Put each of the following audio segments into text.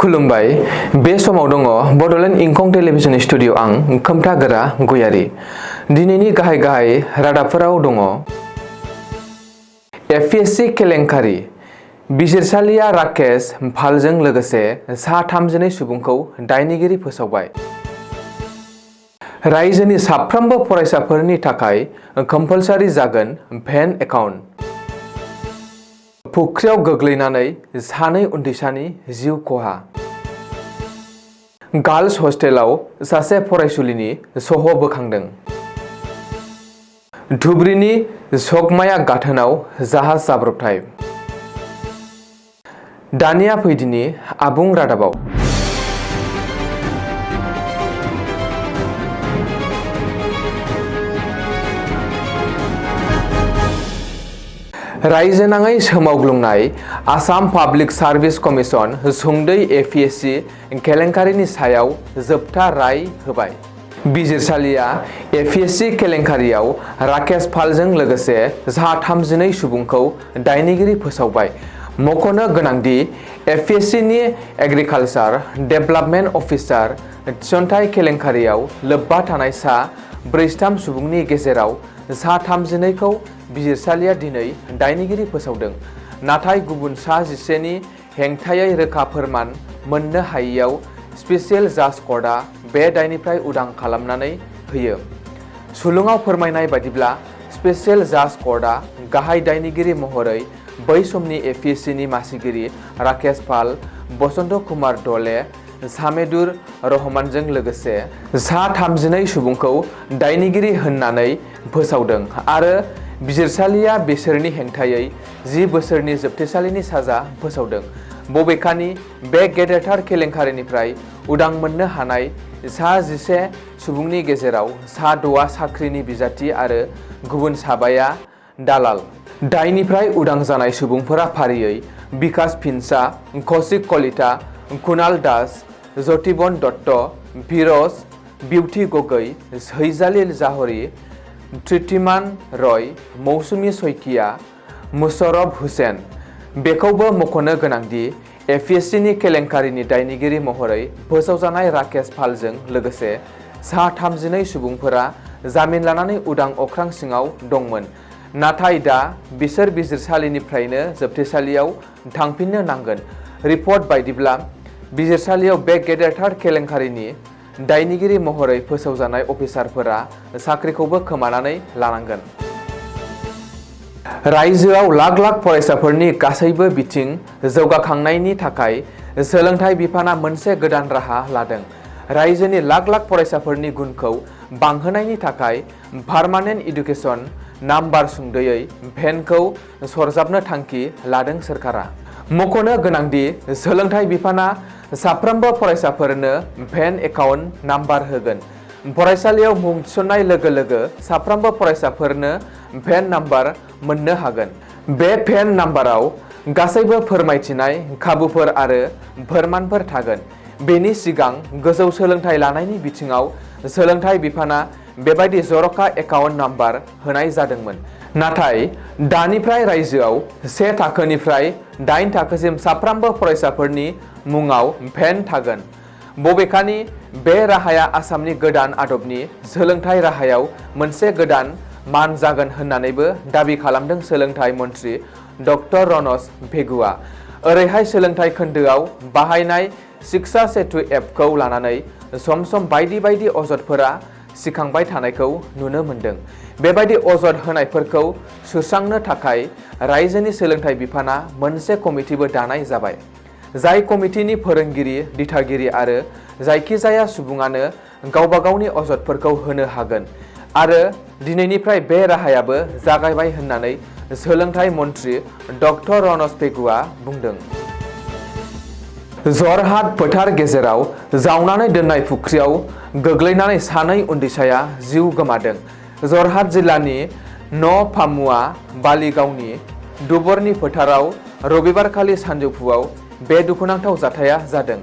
खुलुमबाय बे समाव दङ बडलेण्ड इंखं टेलिभिजन स्टुडिअ आं खोमथागोरा गयारी। दिनैनि गाहाय रादाबफोराव दङ एपीएससी केलेंकारि बिजिरसालिया राकेश पालजों लोगोसे सा 32 सुबुंखौ दायनिगिरि फोसावबाय। रायजोनि साफ्रोमबो फरायसाफोरनि थाखाय कम्पालसारि जागोन भेन एकाउन्ट। फुख्रियाव गोग्लैनानै सानै उन्दैसानि जिउ खहा। गार्लस हस्टेलाव सासे फरायसुलिनि सह बोखांदों। धुबरीनि सकमाया गाथोनाव जाहाज जाब्रबथाय। दानिया फैदिनि आबुं रादाबाव। रायजोनाङै सोमावग्लुंनाय आसाम पाब्लिक सार्भिस कमिसन सुंदयै एपीएससी केलेंकारिनि सायाव जोबथा राय होबाय। बिजिरसालिया एपीएससी केलेंकारियाव राकेश पालजों लोगोसे सा 32 सुबुंखौ दायनिगिरि फोसावबाय। मख'नो गोनांदि एपीएससीनि एग्रिकालचार डेभेलपमेन्ट अफिसार थिसनथाइ केलेंकारियाव लोब्बा थानाय सा 43 सुबुंनि गेजेराव सा 32 खौ बिजिरसालिया दिनै दायनिगिरि फोसावदों। नाथाय गुबुन सा 11 नि हेंथायै रोखा फोरमान मोननो हायैयाव स्पेसियेल जाज कर्टआ बे दायनिफ्राय उदां खालामनानै होयो। सुलुङाव फोरमायनाय बादिब्ला स्पेसियेल जाज कर्टआ गाहाय दायनिगिरि महरै बै समनि एपीएससीनि मासिगिरि राकेश पाल, बसन्त कुमार डले, सामेदुर रहमानजों लोगोसे सा 32 सुबुंखौ दायनिगिरि होननानै फोसावदों आरो बिजिरसालिया बिसोरनि हेंथायै 10 बोसोरनि जोबथेसालिनि साजा फोसावदों। बबेखानि बे गेदेरथार केलेंकारिनिफ्राय उदां मोननो हानाय सा 11 सुबुंनि गेजेराव सा 6 साख्रिनि बिजाथि आरो गुबुन साबाया दालाल। दायनिफ्राय उदां जानाय सुबुंफोरा फारियै बिकास फिनसा, कौशिक कलिता, कुणाल दास, ज्योतिबन दत्त, फिरज, बिउटि गगৈ, सैजालिल जाहरी, ट्रितिमान रय, मौसुमी सइकिया, मुशर्रफ हुसैन। बेखौबो मख'नो गोनांदि एपीएससीनि केलेंकारिनि दायनिगिरि महरै फोसावजानाय राकेश पालजों लोगोसे सा 32 सुबुंफोरा जामिन लानानै उदां अख्रां सिङाव दंमोन। नाथाय दा बिसोर बिजिरसालिनिफ्रायनो जोबथेसालियाव थांफिननो नांगोन। रिपर्ट बायदिब्ला बिजिरसालियाव बे गेदेरथार केलेंकारिनि दायनिगिरि महरै फोसावजानाय अफिसारफोरा साख्रिखौबो खोमानानै लानांगोन। रायजोआव लाख लाख फरायसाफोरनि गासैबो बिथिं जौगाखांनायनि थाखाय सोलोंथाइ बिफाना मोनसे गोदान राहा लादों। रायजोनि लाख लाख फरायसाफोरनि गुनखौ बांहोनायनि थाखाय पार्मानेन्ट इडुकेसन नाम्बार सुंदयै भेनखौ सरजाबनो थांखि लादों सोरखारा। मख'नो गोनांदि सोलोंथाइ बिफाना साफ्रोमबो फरायसाफोरनो भेन एकाउन्ट नाम्बार होगोन। फरायसालियाव मुं थिसननाय लोगो लोगो साफ्रोमबो फरायसाफोरनो भेन नाम्बार मोननो हागोन। बे भेन नाम्बाराव गासैबो फोरमायथिनाय खाबुफोर आरो फोरमानफोर थागोन। बेनि सिगां गोजौ सोलोंथाइ लानायनि बिथिङाव सोलोंथाइ बिफाना बेबायदि जर'खा एकाउन्ट नाम्बार होनाय जादोंमोन। नाथाय दानिफ्राय रायजोआव 1 थाखोनिफ्राय 8 थाखोसिम साफ्रोमबो फरायसाफोरनि मुङाव भेन थागोन। बबेखानि बे राहाया आसामनि गोदान आदबनि सोलोंथाइ राहायाव मोनसे गोदान मान जागोन होननानैबो दाबि खालामदों सोलोंथाइ मन्थ्रि डक्टर रनज पेगुआ। ओरैहाय सोलोंथाइ खोन्दोआव बाहायनाय शिक्षा सेतु एपखौ लानानै सम सम बायदि बायदि अजदफोरा सिखांबाय थानायखौ नुनो मोन्दों। बेबायदि अजद होनायफोरखौ सुस्रांनो थाखाय रायजोनि सोलोंथाइ बिफाना मोनसे कमिटिबो दानाय जाबाय। जाय कमिटिनि फोरोंगिरि, दिथागिरि आरो जायखिजाया सुबुङानो गावबा गावनि अजदफोरखौ होनो हागोन आरो दिनैनिफ्राय बे राहायाबो जागायबाय होननानै सोलोंथाइ मन्थ्रि डक्टर रनज पेगुआ बुंदों। जरहाट फोथार गेजेराव जावनानै दोननाय फुख्रियाव गोग्लैनानै सानै उन्दैसाया जिउ गोमादों। जरहाट जिल्लानि न'फामुआ बालिगावनि दुबरनि फोथाराव रबिबारखालि सानजौफुआव बे दुखुनांथाव जाथाया जादों।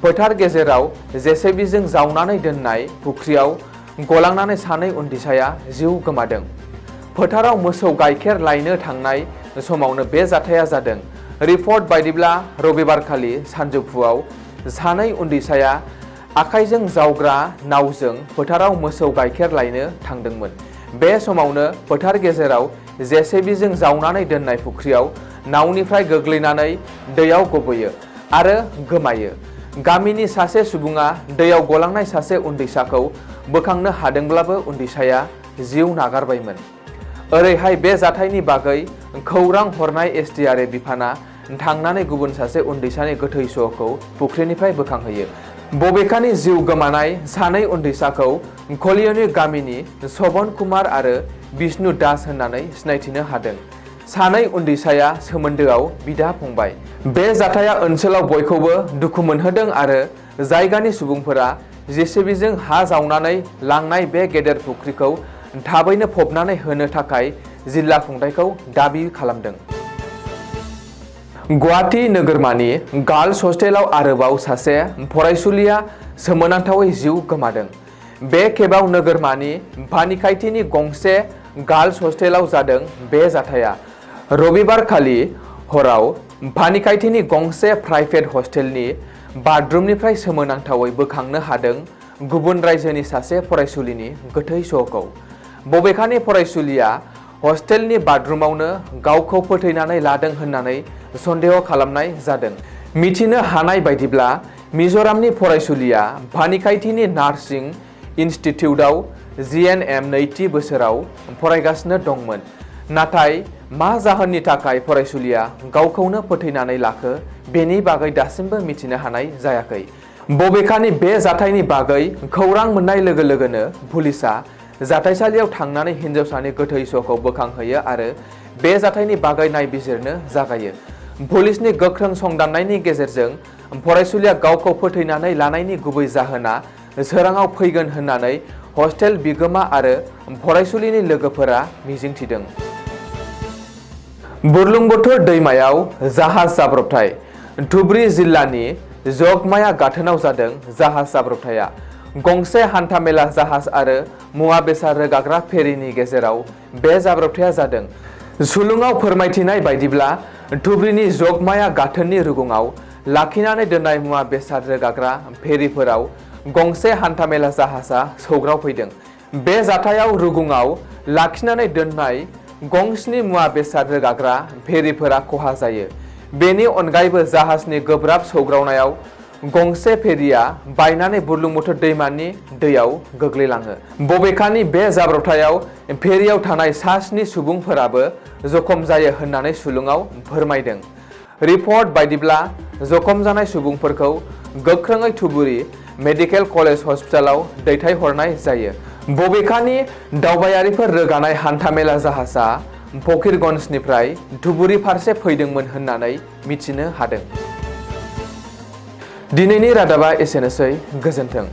फोथार गेजेराव जेसिबिजों जावनानै दोननाय फुख्रियाव गलांनानै सानै उन्दैसाया जिउ गोमादों। फोथाराव मोसौ गाइखेर लायनो थांनाय समावनो बे जाथाया जादों। रिपर्ट बायदिब्ला रबिबारखालि सानजौफुआव सानै उन्दैसाया आखाइजों जावग्रा नावजों फोथाराव मोसौ गाइखेर लायनो थांदोंमोन। बे समावनो फोथार गेजेराव जेसिबिजों जावनानै दोननाय फुख्रियाव नावनिफ्राय गोग्लैनानै दैयाव गबोयो आरो गोमायो। गामिनि सासे सुबुङा दैयाव गलांनाय सासे उन्दैसाखौ बोखांनो हादोंब्लाबो उन्दैसाया जिउ नागारबायमोन। ओरैहाय बे जाथायनि बागै खौरां हरनाय एसडिआरएफ बिफाना थांनानै गुबुन सासे उन्दैसानि गोथै सहखौ फुख्रिनिफ्राय बोखांहैयो। बबेखानि जिउ गोमानाय सानै उन्दैसाखौ कलियनी गामिनि शबन कुमार आरो बिष्णु दास होननानै सिनायथिनो हादों। सानै उन्दैसाया सोमोन्दोआव बिदा फंबाय। बे जाथाया ओनसोलाव बयखौबो दुखु मोनहोदों आरो जायगानि सुबुंफोरा जेसिबिजों हा जावनानै लांनाय बे गेदेर फुख्रिखौ थाबैनो फबनानै होनो थाखाय जिल्ला खुंथायखौ दाबि खालामदों। गुवाहाटी नोगोरमानि गार्लस हस्टेलाव आरोबाव सासे फरायसुलिया सोमोनांथावै जिउ गोमादों। बे खेबाव नोगोरमानि भानिखाइथिनि गंसे गार्लस हस्टेलाव जादों बे जाथाया। रबिबारखालि हराव भानिखाइथिनि गंसे प्राइभेट हस्टेलनि बाथरुमनिफ्राय सोमोनांथावै बोखांनो हादों गुबुन रायजोनि सासे फरायसुलिनि गोथै सहखौ। बबेखानि फरायसुलिया हस्टेलनि बाथरुमावनो गावखौ फोथैनानै लादों होननानै सन्देह खालामनाय जादों। मिथिनो हानाय बायदिब्ला मिज'रामनि फरायसुलिया भानिखाइथिनि नार्सिं इनस्टिटिउटआव जिएनएम नैथि बोसोराव फरायगासिनो दंमोन। नाथाय मा जाहोननि थाखाय फरायसुलिया गावखौनो फोथैनानै लाखो बेनि बागै दासिमबो मिथिनो हानाय जायाखै। बबेखानि बे जाथायनि बागै खौरां मोननाय लोगो लोगोनो पुलिसआ जाथायसालियाव थांनानै हिन्जावसानि गोथै सहखौ बोखांहैयो आरो बे जाथायनि बागै नायबिजिरनो जागायो। पुलिसनि गोख्रों संदाननायनि गेजेरजों फरायसुलिया गावखौ फोथैनानै लानायनि गुबै जाहोना सोराङाव फैगोन होननानै हस्टेल बिगोमा आरो फरायसुलिनि लोगोफोरा मिजिंथिदों। बुरलुंबुथुर दैमायाव जाहाज जाब्रबथाय। धुबरी जिल्लानि जगमाया गाथोनाव जादों जाहाज जाब्रबथाया। गंसे हान्थामेला जाहाज आरो मुवा बेसाद रोगाग्रा फेरिनि गेजेराव बे जाब्रबथाया जादों। सुलुङाव फोरमायथिनाय बायदिब्ला धुबरीनि जगमाया गाथोननि रुगुङाव लाखिनानै दोननाय मुवा बेसाद रोगाग्रा फेरिफोराव गंसे हान्थामेला जाहाजआ सौग्रावफैदों। बे जाथायाव रुगुङाव लाखिनानै दोननाय गंस्नि मुवा बेसाद रोगाग्रा फेरिफोरा खहा जायो। बेनि अनगायैबो जाहाजनि गोब्राब सौग्रावनायाव गंसे फेरिया बायनानै बुरलुंबुथुर दैमानि दैयाव गोग्लैलाङो। बबेखानि बे जाब्रबथायाव फेरियाव थानाय सा 7 सुबुंफोराबो जखम जायो होननानै सुलुङाव फोरमायदों। रिपर्ट बायदिब्ला जखम जानाय सुबुंफोरखौ गोख्रोङै धुबुरी मेडिकेल कलेज हस्पिटालाव दैथायहरनाय जायो। बबेखानि दावबायारिफोर रोगानाय हान्थामेला जाहाजआ फकीरगन्जनिफ्राय धुबुरी फारसे फैदोंमोन होननानै मिथिनो हादों। दिनैनि रादाबा एसेनोसै। गोजोन्थों।